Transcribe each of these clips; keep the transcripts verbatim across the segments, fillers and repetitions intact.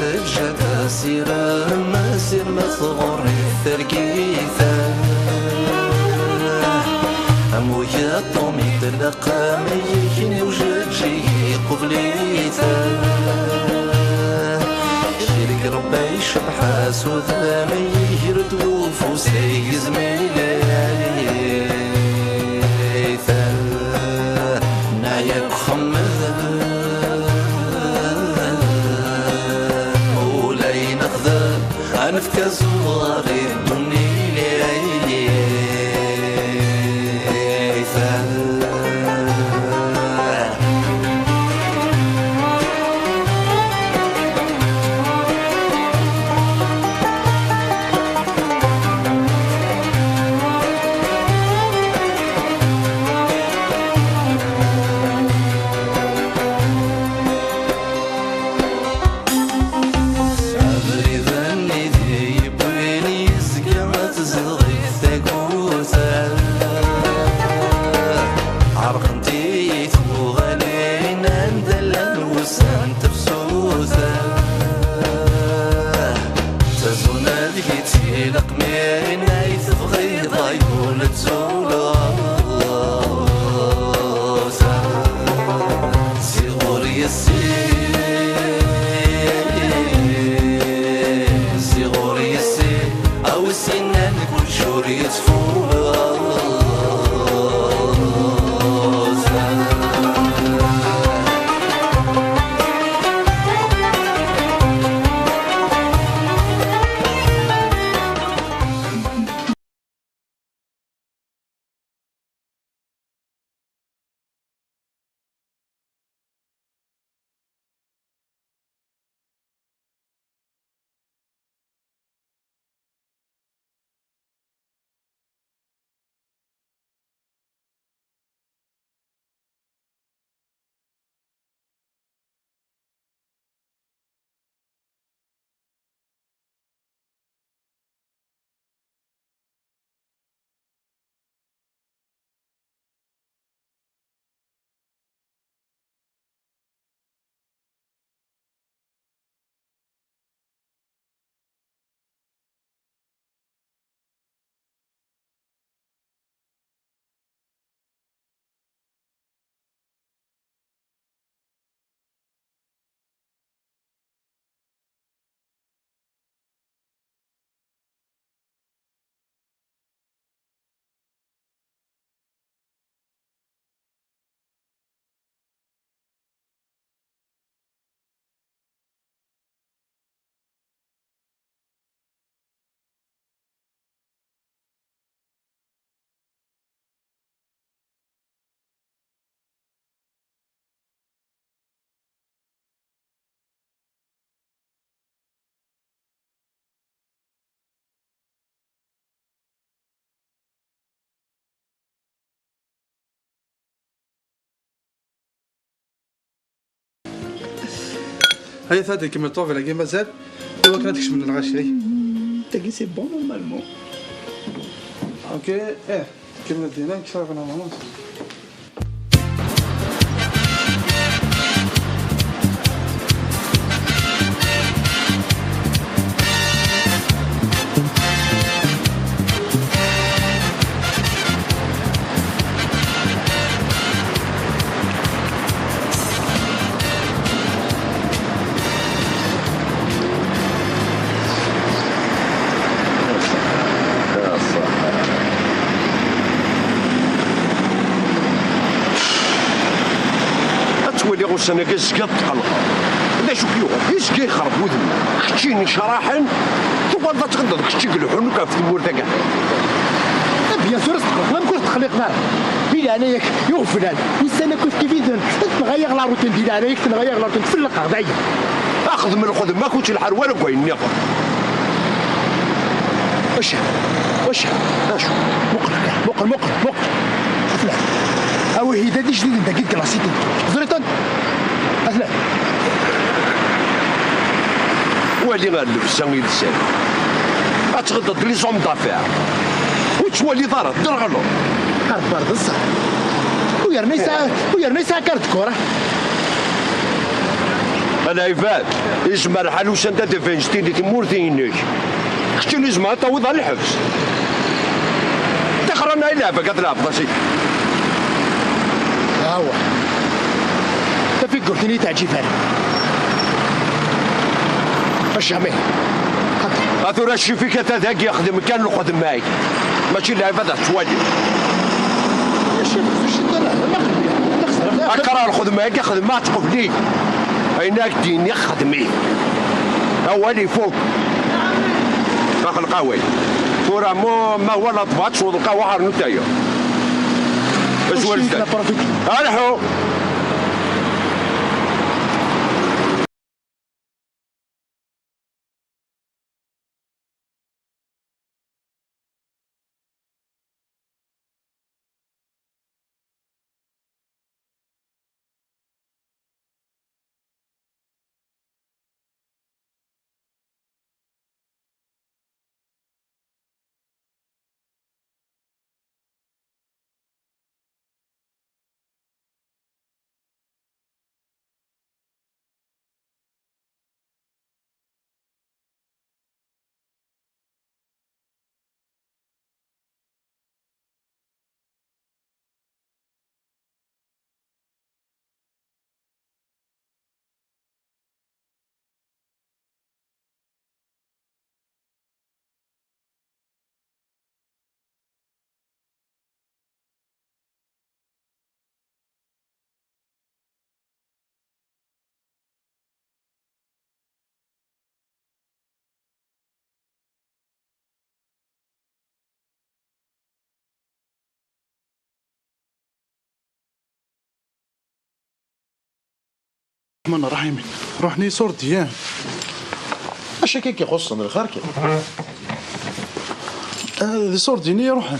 Ǧǧet asirem, asirem tɣurri targit. Am ugaṭum itlaq am yigen i ujeǧǧig iqubel-it. Ireg Rebbi icebḥ-as udem, iger-d ufus igezm-it. Neɛya deg uxemmem, ula i nexdem, ad nefk azuɣer i ddunit. Abrid-nni d yewwin yezga tezdeɣ-it tagurt. Ɛerqent-iyi tuɣalin anda llan wussan n tefsut. Tazuna deg-i d tileqmin ay tebɣiḍ ay ul tzuleḍ. Ziɣ ur yessi, ziɣ ur yessi, a wi s-yennan kullec ur yettfuz. Aya, tadi kemmel ṭṭwabel-agi mazal. Iwakken ad kecmen lɣaci. Tagi, c'est bon, normalement. Ok, eh, kemmel dinna, kecmeɣ normalement. Ad twaliɣ ussan-agi zgiɣ tqelqeɣ. D acu k-yuɣen? Izga yexreb wudem. Keččini craḥen, tuɣaleḍ ad tɣeddeḍ kečč i ileḥḥun akk ɣef tewwurt-agi. Eh, bien sûr, ad tqelqeḍ, amek ur teqliqeḍ ara? Di leɛnaya-k, iɣeblan, ussan akk kif kif i ten-, tenɣa-yaɣ la routine, di leɛnaya-k, tenɣa-yaɣ la routine, tfelleq-aɣ dayen. Axdem lxedma, ur tt-lḥar wala deg wayen nniḍen. Waca? Waca? Acu? Muqel, muqel, muqel, muqel. Aflan. Awihida d ijdiden dagi deg la cité. Teẓriḍ-ten? Aflan. Wali ar llebsa i lsan. Ad tɣeddeḍ les hommes d'affaires. Ur tettwaliḍ ara, tderɣleḍ. Ar bar d ṣṣeḥ. U yerna yesɛa, u yerna yesɛa carte de course. Lɛibad, izmer lḥal usan-d ad d-afin zedin di tmurt-inek. Keččini izmer ad tawiḍ ɣer lḥebs. Ṭixer-nni i leɛba-k ad tleɛbeḍ asif. Awa. Tafigurt-nni teɛǧib-iyi. Jamais. A tura ccif-ik ata dagi, xdem kan lxedma-k. Mačči lɛibad ad tettwali. Akka lxedma-agi xdem ad tqebli. Ayen ak d-iniɣ xdem-it. Awal ifuk. Axelqawi. Tura mu ma wala ṭṭbɛa tesweḍ lqahwa ḥernu taya. Azwel zdat. Alḥu. الرحمن الرحيم. روحني صور ديان. اش هكاك يخصنا الخير كي؟ آه، دي صور دينية روحن.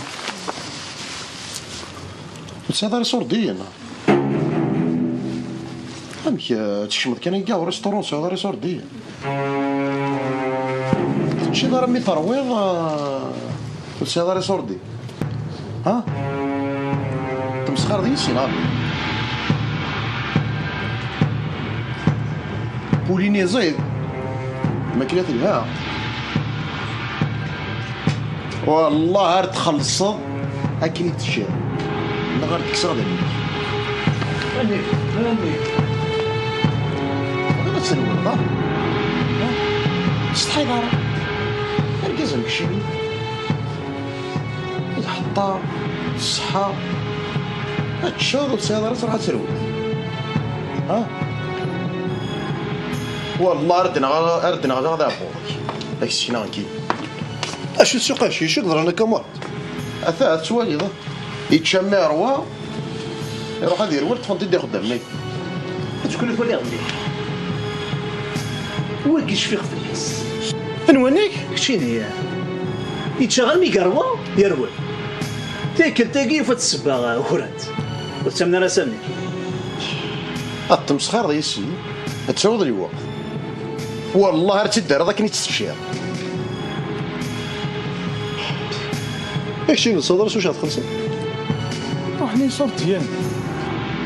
وتسعد على صور ديالنا. امك آه، تشمت كان يقاو ريستورون سعود على صور ديال. تشي دار مي ترويض آه، وتسعد على صور دي. ها؟ تمسخر دي سينا. بوليني زيد. ما كلا تلها. والله غير تخلص. اكيد تشاء. لا غير تكسر دمك. هاني، هاني. هذا سنوي الضرب. ها؟ استحي دارك. اركز لك شيء. الحطة، الصحة. هاد الشهر وتسعة راه تروح تروح. ها؟ والله ردنا غا-، ردنا غا غدا عبورك. داك السكينة غنكي. اشو السوق اشي، شو قدر انا كمرض؟ اثا توالي ضا. يتشمع روا. يروح هذه الورد فانت دي خدام مي. تكون فولي غدي. وين كيشفي خفيس؟ انوانيك؟ كشيني. يتشغل مي قروا يروي. تاكل تاقي فت السباغة وكرات. وتسمنا راه سامي. التمسخير ديال السيد. تسوض الوقت. والله راه تدار هذاك اللي تستشير. ايش شي نصدر شو شاد خلصت؟ روح لي صورت ديالي.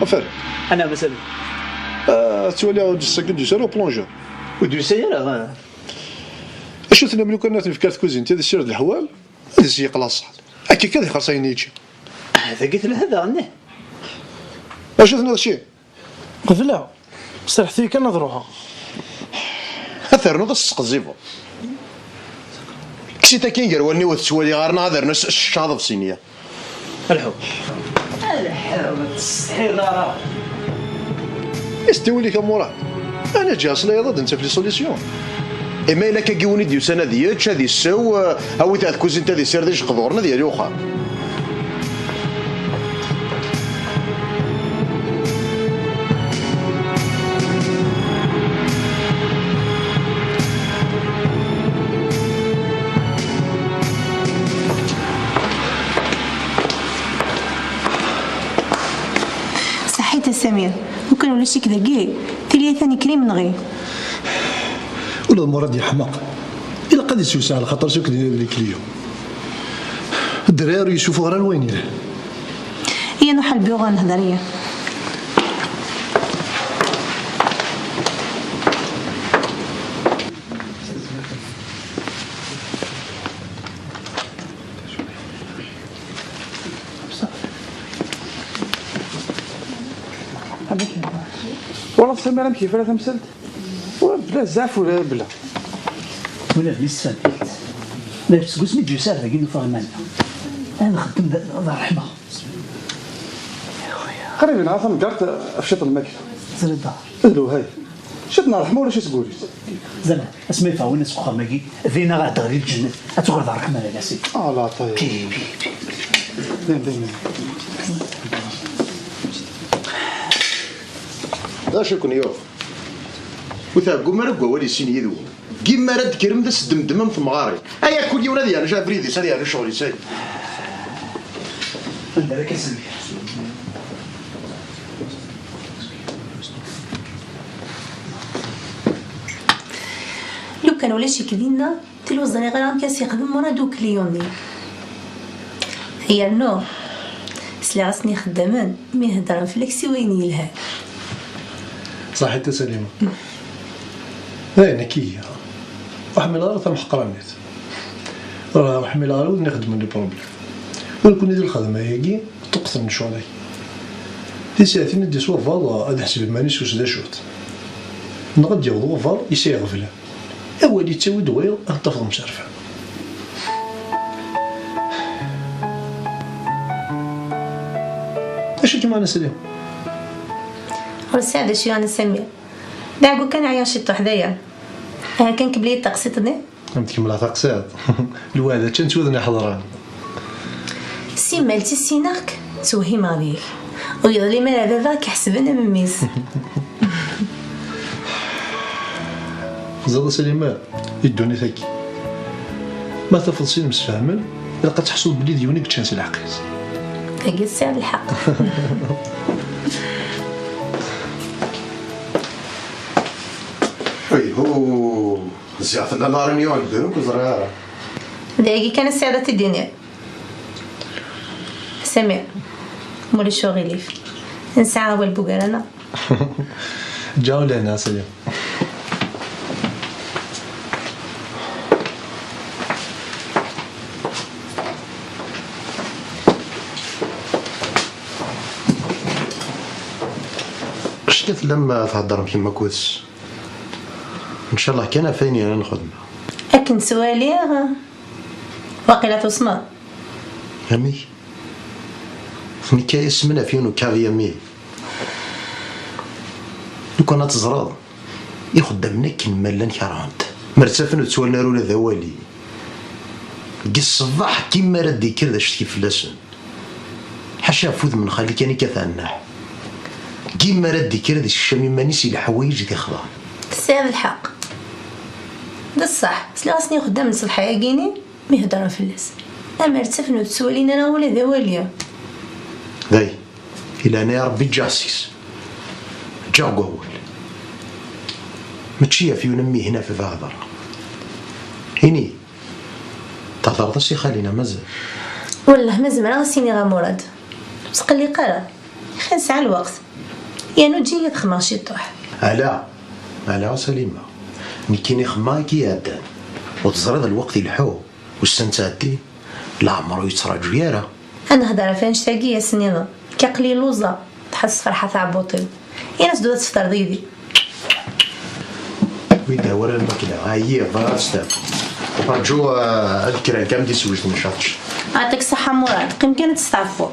افر. انا مثلا. آه، تولي عاود السكن ديال سير وبلونجور. وديسير، آه. اشو تنملو كنا في كارت كوزين تي السير الحوال. هذا سي قلاص. اكي كذا خاص ينيتشي. هذا قلت له هذا غنيه. اشو تنشي؟ قلت له، سرحتي كان نظروها. اثر نض السقزيفو. كسيتا كين قرواني وتسوالي غارنا هذا نس الشاطف سينيا. الحب. الحب تستحي دارا. استوي لك مراد. انا جا اصلا يضد انت في لي سوليسيون. اما الا كاكي وني ديوسان هذه يتش هذه السو، آه، هاوي تاع الكوزين تاع دي سير دي شقدورنا ديالي وخا. صحيت السمير، وكان ولا شيك ذاكي تلي ثاني كريم نغي. ولا مراد يحمق. إلا قد يسوسع على خاطر سوك دي لي كليون. الدراري يشوفوا غير وين يلاه. هي نروح البيوغا نهضر هي. Wala Sami amek yefra tamsalt? Ur bla zaf ula bla. Ula d yesfadit. La seg usmi d-yusa ar dagi nufa iman-nneɣ. Ad nxeddem d, d ṛṛeḥma. Qrib yenɣa tameggart ɣef ciṭ n lmakla. Zrida. D lewhay. Ciṭ n ṛṛeḥma ulac asguri. Zala, asma yeffeɣ winna seg uxxam-agi, dinna ɣer teɣli lǧennet, ad tuɣal d ṛṛeḥma d lasi. Ah, la ṭayeb. Pi, pi, pi. Din, din, din. D acu i ken-yuɣ? Ur tɛeggum ara deg wawal i sin yid-wen. Gimmi ara d-tekrem d as-ddemdem am temɣarin. Aya kul yiwen ad yeɛnu abrid-is, ad yeɛnu ccɣel-is, ay. Anda ara k-asen-, Lukan ulac-ik dinna, tili ur ẓriɣ ara amek as-yexdem Murad ukliyu-nni. Yernu, sliɣ-asen ixeddamen mi heddren fell-ak si wayen yelhan. Ṣaḥit a Salima. D ayen akka i giɣ. Ur ḥmileɣ ara tameḥqranit. Ur ḥmileɣ ara wid ixeddmen les problèmes. Ur kun di lxedma-agi, ṭṭuqqten lecɣal-agi. Tisaɛtin i d-yeswa baḍ ad iḥseb iman-is ur s d acu-t. Neɣ ad d-yaweḍ wabaḍ yesɛa iɣeblan. Awal yettawi-d wayeḍ ad tafeḍ mserfan. Acu-kem a Nasri? Ur sɛiɣ d acu yeɛni Samir. D aɛeggu kan ɛyiɣ ciṭuḥ d aya. Aha kan kemmel-iyi taqsiṭ-nni. Am tkemmleḍ taqsiṭ. Lweɛda kan s widen iḥeḍren. Simmal ttisineɣ-k, ttwehhimeɣ deg-k. Ur yeḍlim ara baba k-iḥesben am mmi-s. Teẓriḍ a Salima, i ddunit-agi, ma tafeḍ sin msefhamen, ilaq ad tḥesbeḍ belli d yiwen i yeččan s lḥeqq-is. Dagi tesɛiḍ lḥeqq. Ayhuh, ziɣ tella la réunion n lbruk, ur ẓriɣ ara. Dagi kan a Sɛid ad t-id-iniɣ. Samir, ma ulac uɣilif, nesɛa awal bugar-aneɣ. Ǧǧaw lehna a Salim. Acku tellam theddrem kemm akked-s. Ncallah kan ɣef wayen yellan lxedma. Akken ttwaliɣ, waqila tusmeḍ. Amek? Nekk ay asmen ɣef yiwen ukaɣ yami. Lukan ad teẓreḍ, ixeddamen akken ma llan kerhen-t. Ma rttafen ur ttwalin ara ula d awali. Deg ṣṣbeḥ, kima ara d-ikker d acetki fell-asen. Ḥaca ɣef wudem n xali kan i kkaten nneḥ. Gimmi ara d-ikker ad isekcam iman-is i leḥwayeǧ i t-ixḍan. Tesɛiḍ lḥeqq. D ṣṣeḥ, sliɣ-asen i ixeddamen ṣṣbeḥ-agi-ni mi heddren fell-as. Amer ttafen ur ttwalin ara ula d awali. Day, i leɛnaya Rebbi ǧǧiɣ seg-s. Ǧǧiɣ deg wawal. Mačči ɣef yiwen am ihi ɣef baba hedreɣ. Ini, Thedreḍ-as i xali-nneɣ mazal? Wellah ma zemreɣ ad s-iniɣ a Murad. Ur tqelliq ara. Axi nesɛa lweqt. Yernu eǧǧ-iyi ad xemmeɣ ciṭuḥ. Ala, ala a Salima. Nekkini xemmeɣ akka iɛeddan. Ur teẓriḍ lweqt ileḥḥu, ussan ttɛeddin, leɛmer ur yettraǧu ara. Ad nehder ɣef annect-agi ass-nniḍen. Nekk aql-i luẓeɣ, tḥess ferḥa tɛebbuṭ-iw. Ini-as-d ad teftereḍ yid-i. Wi d-awal lmakla, ɛyiɣ, bɣiɣ ad steɛfuɣ. Rǧu, eh, ad kkreɣ kan di teswiɛt n ccerṭ. Ɛṭik ṣṣeḥḥa Murad, qqim kan ad testeɛfuḍ.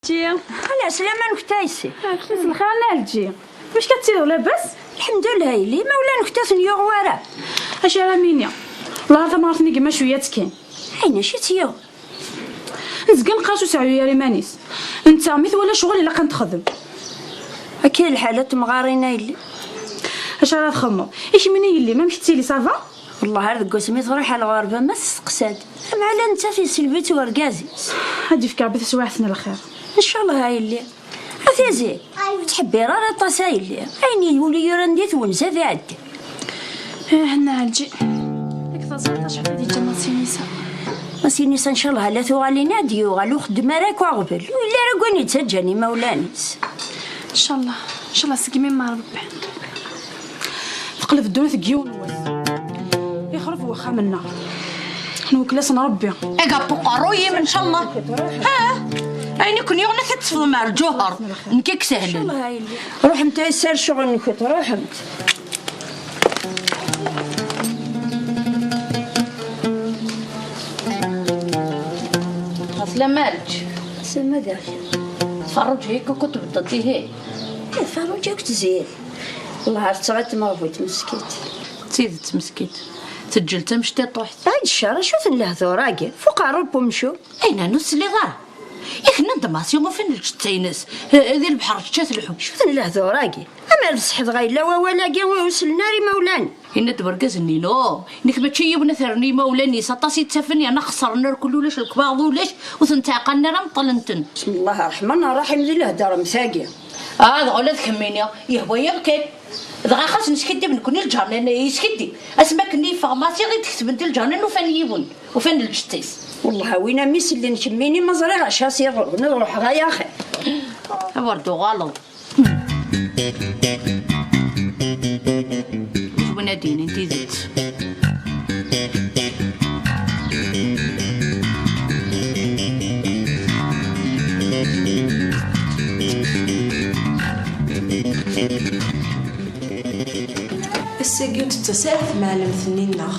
Ti, ala, slama-nkent a yessi. Ɛafes lxir a Ɛelǧi. Amek ad tidiḍ labas? Lḥemdullah, yelli, imawlan-nkent ur ten-yuɣ wara. Acu ara m-iniɣ? Llah tamɣart-nni gma cwiya ttekkin. Ayen acu i tt-yuɣ? Nezga neqqar-as ur seɛyu ara iman-is. Netta, mi twala ccɣel ilaq ad n-texdem. Akka i lḥal a temɣarin a yelli. Acu ara txedmeḍ? I kemmini yelli-m, amek tettili, ça va? Wellah ar deg wasmi truḥ ɣer lɣerba ma testeqsa-d, amɛala nettat yesselbi-tt urgaz-is. Ad d-yefk Rebbi taswiɛt n lxir. Ncallah a yelli. A Tizi, ur ttḥebbir ara aṭas a yelli. Ayen yuli yuran di twenza ad iɛeddi. Ih, nna Ɛelǧi. Deg taẓirt acḥal ad yeǧǧa Masinisa? Masinisa ncallah ala tuɣalin ad d-yuɣal, ur xeddem ara akk aɣbel. Ur yelli ara deg wayen yettaǧǧan imawlan-is. Ncallah, ncallah segmi ma Rebbi. Teqleb ddunit deg yiwen wass. Ixreb wexxam-nneɣ. Nwekkel-asen Rebbi. Iga uqerruy-im, ncallah. Ha? Ayen i ken-yuɣen ad t-teṭṭfem ar lǧuher. Nekk i isehlen. Ruḥemt a yesser ccɣel-nkent, ruḥemt. Aslama Ɛelǧi. Aslama d acu? Tferruǧ-ik akk tbeddeḍ ihi. Tferruǧ akk tzid. Wellah ar tettɣiḍ tmeɣbut meskit. D tidet meskit. Teǧǧel tamectiṭuḥt. Ay d ccer, acu-ten lehdur-agi? Fuq ṛṛub umcum. Ayna ur tesliḍ ara. Yak nnan-d Massi ufan lǧetta-ines, eh, di lebḥer tečča telḥu. Acu-ten lehdur-agi? Amer d ṣṣeḥ dɣa yella wawal-agi ur uslen ara imawlan. Yenna-d wergaz-nni, no, nek mačči yiwen ad t-rren imawlan-is, aṭas i ttafen yerna xeṣren irkel ulac, lekwaɣeḍ ulac, ur ten-ttɛeqqalen ara meṭṭlen-ten. Bismillah ṛṛeḥman ṛṛaḥim di lehdur am tagi. Ah, dɣa ula d kemmini, yehwa-yaɣ kan. Dɣa xas neskiddib nekni lǧernan yeskiddib. Asmi akken i yeffeɣ Massi i d-ketbent lǧernan ufan yiwen, ufan lǧetta-is. Wellah a win am isellen kemmini ma ẓriɣ acu as-iḍerrun ad ruḥeɣ ay axir. A wer d-uɣaleḍ. Yiwen ad d-yinin tidet. Ass-agi ur d-tettas ara temɛellemt-nni-nneɣ.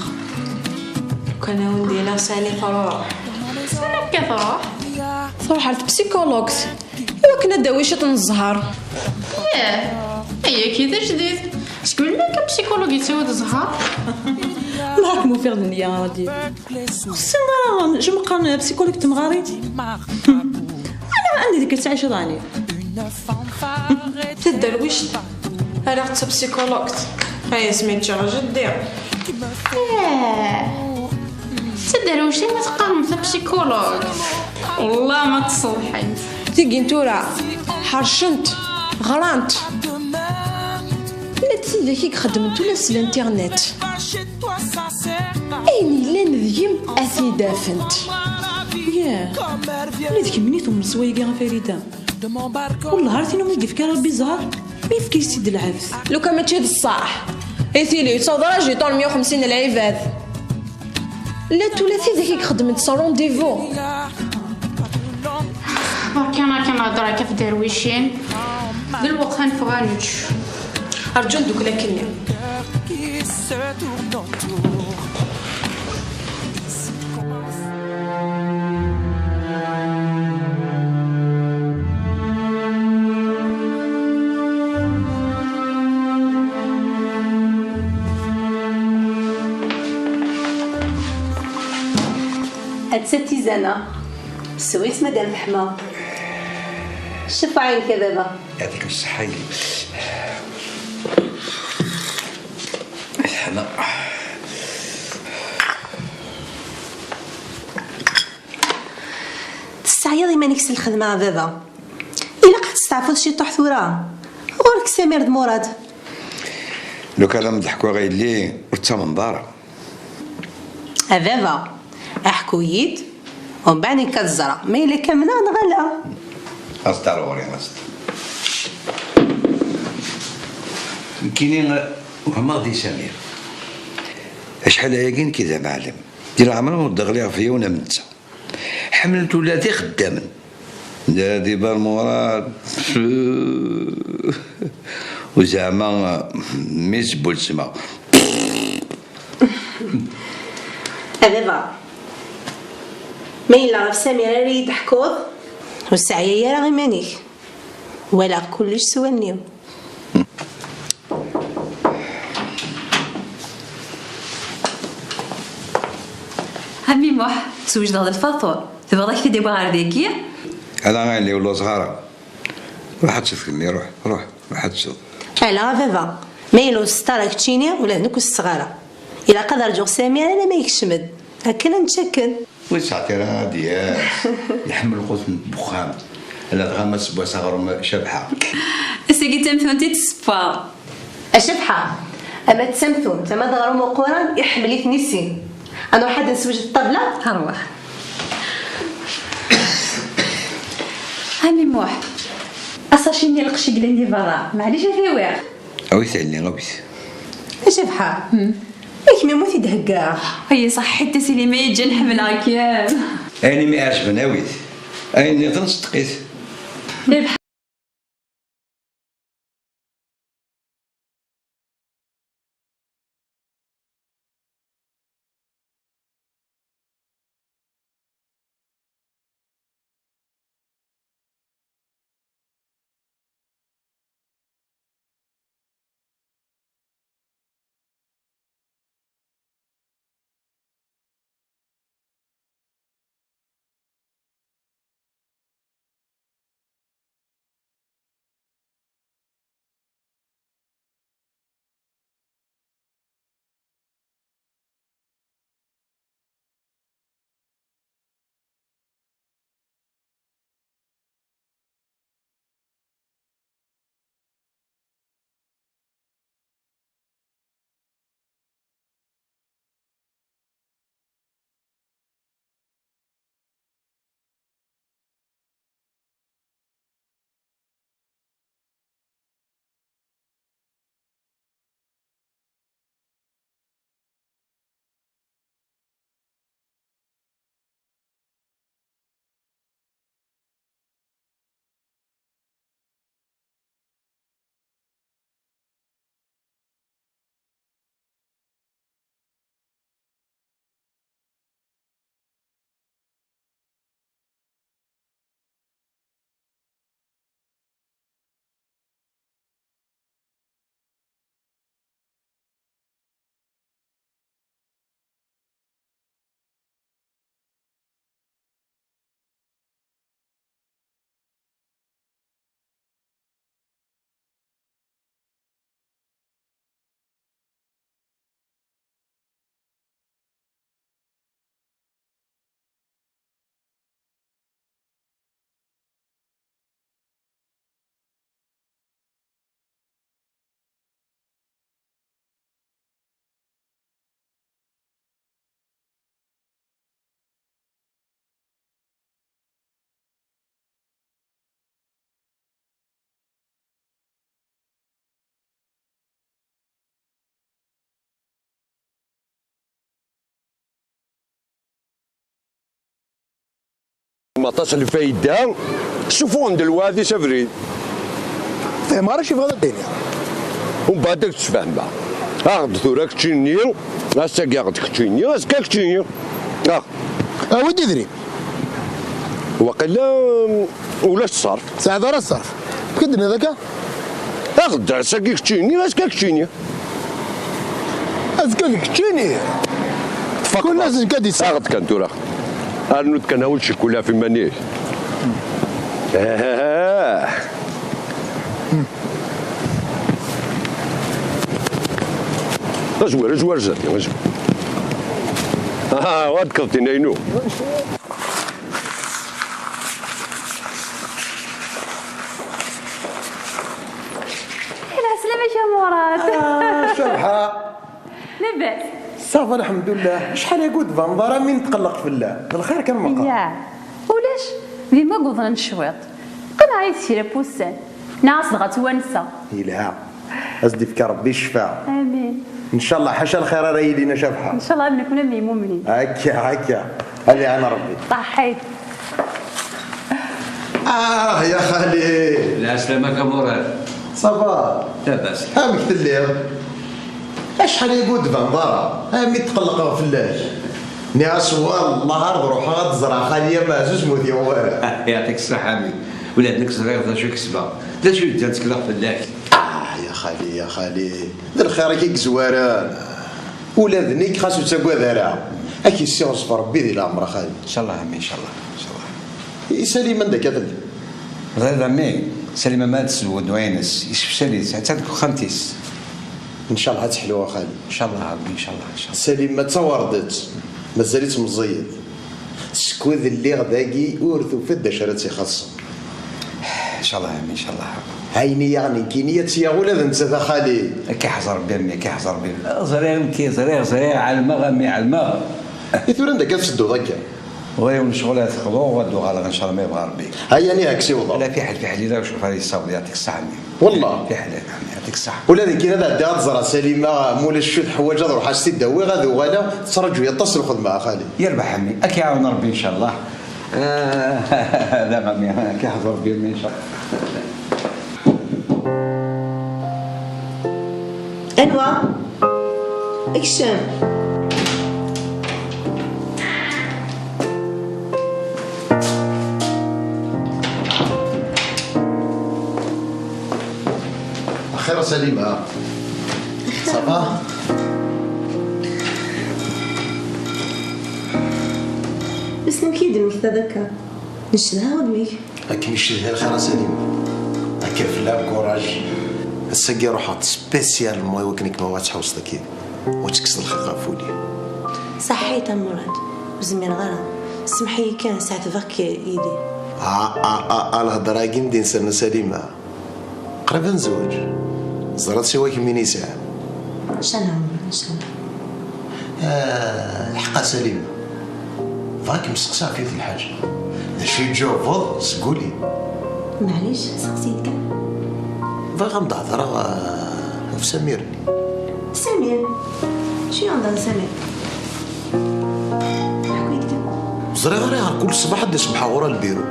Lukan a wen-d-iniɣ sani truḥ. Sani akka truḥ? Truḥ ar tpsikulugt. Iwakken ad d-tawi ciṭ n zzher. Yah, ayagi d ajdid. Seg melmi akka psikulug yettawi-d zzher? Nruḥ kem ufiɣ d nniya, a Radi. Ur tessineḍ ara acu meqqar psikulug n temɣarin? Ala, anda deg tettɛiceḍ ɛni? Taderwict ara ɣ-d tapsikulugt. Ay asmi ččiɣ jeddi. Eh, taderwict i ma teqqarem tapsikulugt. Wellah ma tṣeḍḥimt. Tigi n tura ḥercent, ɣrant. Llant tidak i ixeddment ula s l'internet. Ayen yellan deg-m ad t-id-afent. Yah, ula d kemmini tumneḍ s wayagi a Farida? Wellah ar tin umi d-yefka Rebbi zzher, mi yefka-yas-id lɛebd. Lukan mačči d ṣṣeḥ. I tili yettaweḍ ara jiṭun meyya u xemsin n lɛibad. Llant ula tidak i ixeddmen s rendez-vous. Berka akken hder akka f derwicin. D lweqt ad neffeɣ ad nečč. Rǧu ad ndukkel akkenni. Atta tizana. Sew-itt ma d-am teḥma. Ccfaɛ-inek a baba. Yɛṭik ṣṣeḥḥa. Teḥma. Tesseɛyaḍ iman-ik s lxedma a baba. Ilaq ad testeɛfuḍ ciṭuḥ tura. Ɣur-k Samir d Murad. Lukan la m-d-ḥkuɣ a yelli, ur ttamneḍ ara. A baba, aḥku-yi-d, umbeɛd nekk ad ẓreɣ ma yella kamneɣ neɣ ala. Aẓ-d ar ɣur-i, aẓ-d. Nekkini wehmeɣ di Samir. Acḥal ayagi nekk d amɛellem, di leɛmer ur d-ɣliɣ ɣef yiwen am netta. Ḥemmlen-t ula d ixeddamen. D Dibar Murad. U zeɛma mmi-s n Bulsma. A baba, ma yella ɣef Samir ara yi-d-teḥkuḍ, ur sseɛyay ara iman-ik. Walaɣ kullec s wallen-iw. A mmi Muḥ, twejdeḍ lfaṭur. Tebɣiḍ ad k-t-id-awiɣ ɣer dagi? Ala a yelli, ur lluẓeɣ ara. Ruḥ ad teččeḍ kemmi, ruḥ, ruḥ, ruḥ ad teččeḍ. Ala a baba, ma yella ur tsetteḍ ara keččini, ula d nekk ur setteɣ ara. Ilaq ad rǧuɣ Samir alamma yekcem-d. Akken ad nečč akken. Ur yesɛi ara ad d-yas. Iḥemmel lqut n wexxam. Ladɣa ma sewwas aɣrum Cabḥa. Ass-agi d tamtunt i d-tessewweḍ. A Cabḥa, ama d tamtunt, ama d aɣrum uquran, iḥemmel-iten i sin. Ad nruḥ ad d-neswejjed ṭṭabla? Arwaḥ. Ɛemmi Muḥ, asaci-nni lqecc i yellan di berra, maɛlic ad t-awiɣ? Awit alli, awit. A Cabḥa, i kemm umi t-id-heggaɣ? Ay ṣaḥḥit a Silima, yeǧǧan ḥemmleɣ-kem. Ayen i mi iɛejben awit, ayen nniḍen ṣeddeq-it. Aṭas lfayda, ssufuɣen-d lweɛd-is abrid. Fehmeɣ ara acu yebɣa ad d-iniɣ. Umbeɛd ad k-d-sfehmeɣ. Aɣ-d tura keččini, ass-agi aɣ-d keččini, azekka keččini. Aɣ. Awi-d idri. Waqila, um, ulac ṣṣerf. Sɛiḍ ara ṣṣerf. Amek i d-tenniḍ akka? Aɣ-d ass-agi keččini, azekka keččini. Azekka d keččini. Tfakkeḍ. Kul ass nekk ad d-issaɣ. Aɣ-d kan tura. Rnu-d kan awel ccikula ɣef iman-ik. Ah. Azwar, azwar zdat, azwar. Ah, ad d-kkeḍ tinaynu. Lɛeslama-k a Murat. Ah, Cabḥa. Labas. Ça va, lḥemdullah. Acḥal agi ur d-tbaneḍ ara mi netqelleq fell-am? D lxir kan meqqar. Ya, ulac, d imagguḍen cwiṭ. Qqimeɣ yid-s kra n wussan. Nniɣ-as dɣa ttwanseɣ. Yelha. Ad s-d-ifk Rebbi ccfa. Amin. Ncallah, ḥaca lxir ara yilin a Cabḥa. Ncallah, am nekni am yimumnin. Akka, akka. Ad iɛan Rebbi. Ṣaḥḥit. Ah, ya xali. Lɛeslama-k a Murat. Ça va? Labas. Amek telliḍ? Acḥal agi ur d-tbaneḍ ara? Armi tqellqeɣ fell-ak. Nniɣ-as, wallah, ar d-ruḥeɣ ad d-ẓreɣ xali ameɛzuz, ma ur t-yuɣ wara. Yeɛṭik ṣṣeḥḥa a mmi. Ula d nekk ẓriɣ d acu i kesbeɣ. D acu yeddan ttekleɣ fell-ak. Ah, ya xali, ya xali. D lxir-ik i yezwaren. Ula d nekk, xas ur ttagad ara. Ad k-yessiɣzef Rebbi di leɛmer, a xali. Ncallah a mmi, ncallah, ncallah. I Salima anda akka tella? Bɣiɣ a mmi, Salima ma ad tezweǧ wayen-is, yessefsal-itt, attan deg texxamt-is. Ncallah ad teḥlu a xali. Ncallah a Rebbi, ncallah, ncallah. Salima d tawerḍet, mazal-itt meẓẓiyet. Skud lliɣ dagi ur tufi-d d acu ara tt-ixaṣṣen. Ncallah a mmi, ncallah. Ayen i yaɣ nekkini ad tt-yaɣ ula d nettat a xali. Akka iḥẓer Rebbi a mmi, akka iḥẓer Rebbi. Ẓriɣ nekki, ẓriɣ, ẓriɣ, ɛelmeɣ a mmi, ɛelmeɣ. I tura anda akka tettedduḍ akka? Ɣur-i lecɣal ad t-xḍuɣ, ad d-uɣaleɣ ncallah ma yebɣa Rebbi. Aya niha kkes iwḍeḍ. La fiḥel, fiḥel ila ucufar yessaweḍ, yeɛṭik ṣṣeḥa a mmi. Wellah. Fiḥel a mmi, yeɛṭik ṣṣeḥa. Ula d nekkini ad ɛeddiɣ ad ẓreɣ Salima, ma ulac cwiṭ ḥwaǧ ad ruḥeɣ ad s-t-id-awiɣ, ad uɣaleɣ, tettraǧu aṭas n lxedma a xali. Yerbeḥ a mmi, ad k-iɛawen Rebbi ncallah. Ah, d amami, ad k-iḥḍer Rebbi a mmi ncallah. Anwa? Kcem. Axir a Salima. Ça va? Wissen amek i d-temmektaḍ akka? Ncedha udem-ik. Ad kem-icedha lxir a Salima. Akka fell-am courage. Ass-agi ruḥeɣ-d spécialement i wakken ad kem-awiɣ ad tḥewseḍ akkid. Ur tekkseḍ lxiq ɣef wul-iw. Saḥḥit a Murad. Ur zmireɣ ara. Semmeḥ-iyi kan, sɛetbeɣ-k yid-i. Ah, ah, ah, ah, lhedra-agi n din serna Salima. Qrib ad nezweǧ. Ẓriɣ siwa kemmini i sɛiɣ. Ncallah a Murad, ncallah. Ah, lḥeqq a Salima. Bɣiɣ ad kem-steqsiɣ ɣef yiwet n lḥaǧa. D acu i d-tjawbeḍ seg wul-im? Maɛlic, seqsi-yi-d kan. Bɣiɣ ad m-d-hedreɣ ah, ɣef Samir-nni. Samir? Acu i aɣ-d Samir? Ḥku-yi-d kan. Ẓriɣ ara ɣer kul ṣṣbeḥ ad d-iṣebbeḥ ɣur-i lbiru.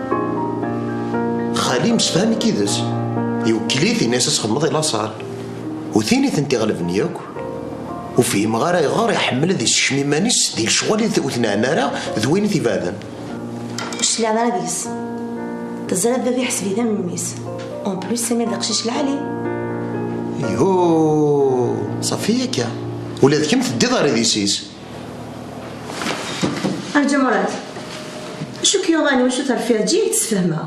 Xali msefham-ik yid-s. Iwekkel-it, yenna-yas ad txedmeḍ i laṣal. U tin i tent-iɣelben yakk. Ur fhimeɣ ara ayɣer iḥemmel ad isekcem iman-is di lecɣal i t-, ur t-neɛna ara d wayen i t-ibeɛden. Ur tecliɛeḍ ara deg-s. Teẓriḍ baba iḥseb-it am mmi-s. En plus Samir d aqcic lɛali. Yuh, ṣafi akka. Ula d kemm teddiḍ ɣer idis-is. Arǧu Murad. Acu k-yuɣen, wacu terfiḍ? Ǧǧi-yi ad k-d-sfehmeɣ.